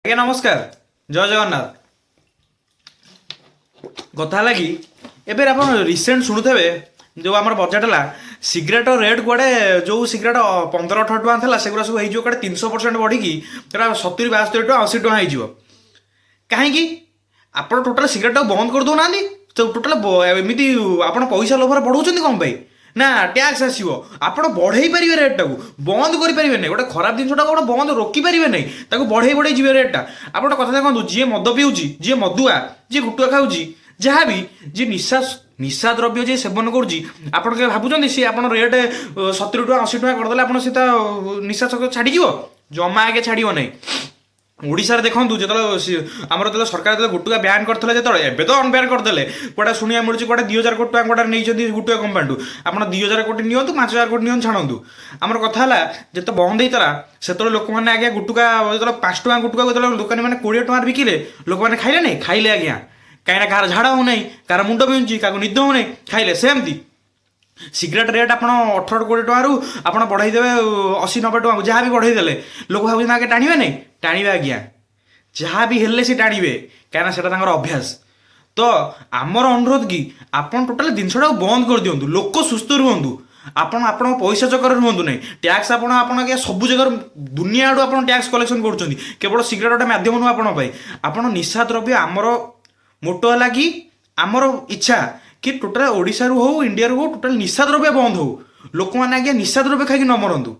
ଆଜ୍ଞା ନମସ୍କାର, ଜୟ ଜଗନ୍ନାଥ। କଥା ହେଲା କି ଏବେ ଆପଣ ରିସେଣ୍ଟ ଶୁଣୁଥିବେ, ଯେଉଁ ଆମର ବଜେଟ୍ ହେଲା, ସିଗାରେଟ ରେଟ୍ କୁଆଡ଼େ ଯେଉଁ ସିଗାରେଟ 15-18 ଟଙ୍କା ଥିଲା, ସେଗୁଡ଼ା ସବୁ ହେଇଯିବ କୁଆଡ଼େ 300% ବଢ଼ିକି ସେଟା 70-72 ଟଙ୍କା, 80 ଟଙ୍କା ହେଇଯିବ। କାହିଁକି ଆପଣ ଟୋଟାଲ ସିଗାରେଟଟାକୁ ବନ୍ଦ କରିଦେଉନାହାନ୍ତି ତ? ଟୋଟାଲ ଏମିତି ଆପଣ ପଇସା ଲୋଭରେ ବଢ଼ଉଛନ୍ତି କ'ଣ ପାଇଁ? ନା ଟ୍ୟାକ୍ସ ଆସିବ। ଆପଣ ବଢ଼େଇ ପାରିବେ ରେଟ୍ଟାକୁ, ବନ୍ଦ କରିପାରିବେ ନାହିଁ। ଗୋଟେ ଖରାପ ଜିନିଷଟାକୁ ଆପଣ ବନ୍ଦ ରୋକିପାରିବେ ନାହିଁ, ତାକୁ ବଢ଼େଇ ବଢ଼େଇ ଯିବେ ରେଟ୍ଟା। ଆପଣ ଗୋଟେ କଥା ଦେଖନ୍ତୁ, ଯିଏ ମଦ ପିଉଛି, ଯିଏ ମଦୁଆ, ଯିଏ ଗୁଟୁଆ ଖାଉଛି, ଯାହା ବି ଯିଏ ନିଶା ଦ୍ରବ୍ୟ ଯିଏ ସେବନ କରୁଛି, ଆପଣ କେବେ ଭାବୁଛନ୍ତି ସିଏ ଆପଣ ରେଟ୍ 70 ଟଙ୍କା, 80 ଟଙ୍କା କରିଦେଲେ ଆପଣ ସେ ତା ନିଶା ଛାଡ଼ିଯିବ? ଜମା ଆଗେ ଛାଡ଼ିବ ନାହିଁ। ଓଡ଼ିଶାରେ ଦେଖନ୍ତୁ, ଯେତେବେଳେ ଆମର ଯେତେବେଳେ ସରକାର ଯେତେବେଳେ ଗୁଟୁକା ବ୍ୟାନ୍ କରିଥିଲେ ଯେତେବେଳେ, ଏବେ ତ ଅନବ୍ୟାନ୍ କରିଦେଲେ, କୁଆଡ଼େ ଶୁଣିବା ମିଳୁଛି କୁଆଡ଼େ 2000 କୋଟି ଟଙ୍କା କୁଆଡ଼େ ନେଇଛନ୍ତି ଗୁଟୁକା କମ୍ପାନୀଠୁ। ଆପଣ 2000 କୋଟି ନିଅନ୍ତୁ, 5000 କୋଟି ନିଅନ୍ତୁ, ଛାଡ଼ନ୍ତୁ। ଆମର କଥା ହେଲା, ଯେତେ ବନ୍ଦ ହେଇଥିଲା ସେତେବେଳେ ଲୋକମାନେ ଆଜ୍ଞା ଗୁଟୁକା ଯେତେବେଳେ 5 ଟଙ୍କା ଗୁଟୁକାକୁ ଯେତେବେଳେ ଦୋକାନୀମାନେ 20 ଟଙ୍କାରେ ବିକିଲେ, ଲୋକମାନେ ଖାଇଲେ ନାହିଁ? ଖାଇଲେ ଆଜ୍ଞା। କାହିଁକିନା କାହାର ଝାଡ଼ା ହେଉନାହିଁ, କାହାର ମୁଣ୍ଡ ବିନ୍ଧୁଛି, କାହାକୁ ନିଦ ହେଉନାହିଁ, ଖାଇଲେ। ସେମିତି ସିଗାରେଟ୍ ରେଟ୍ ଆପଣ 18-20 ଟଙ୍କାରୁ ଆପଣ ବଢ଼େଇ ଦେବେ 80-90 ଟଙ୍କାକୁ, ଯାହା ବି ବଢ଼େଇ ଦେଲେ, ଲୋକ ଭାବୁଛନ୍ତି ଆଗେ ଟାଣିବେ ନାହିଁ? ଟାଣିବେ ଆଜ୍ଞା, ଯାହା ବି ହେଲେ ସେ ଟାଣିବେ, କାହିଁକିନା ସେଟା ତାଙ୍କର ଅଭ୍ୟାସ। ତ ଆମର ଅନୁରୋଧ କି ଆପଣ ଟୋଟାଲି ଜିନିଷଟାକୁ ବନ୍ଦ କରିଦିଅନ୍ତୁ, ଲୋକ ସୁସ୍ଥ ରୁହନ୍ତୁ। ଆପଣ ଆପଣଙ୍କ ପଇସା ଚକରରେ ରୁହନ୍ତୁ ନାହିଁ। ଟ୍ୟାକ୍ସ ଆପଣ ଆପଣ ଆଜ୍ଞା ସବୁ ଜାଗାରୁ, ଦୁନିଆ ଆଡ଼ୁ ଆପଣ ଟ୍ୟାକ୍ସ କଲେକ୍ସନ୍ କରୁଛନ୍ତି। କେବଳ ସିଗାରେଟ୍ ଗୋଟେ ମାଧ୍ୟମ ନୁହଁ ଆପଣଙ୍କ ପାଇଁ। ଆପଣ ନିଶା ଦ୍ରବ୍ୟ, ଆମର ମୋଟୋ ହେଲା କି ଆମର ଇଚ୍ଛା କି ଟୋଟାଲ ଓଡ଼ିଶାରୁ ହଉ, ଇଣ୍ଡିଆରୁ ହଉ, ଟୋଟାଲ ନିଶା ଦ୍ରବ୍ୟ ବନ୍ଦ ହଉ। ଲୋକମାନେ ଆଜ୍ଞା ନିଶା ଦ୍ରବ୍ୟ ଖାଇକି ନ ମରନ୍ତୁ।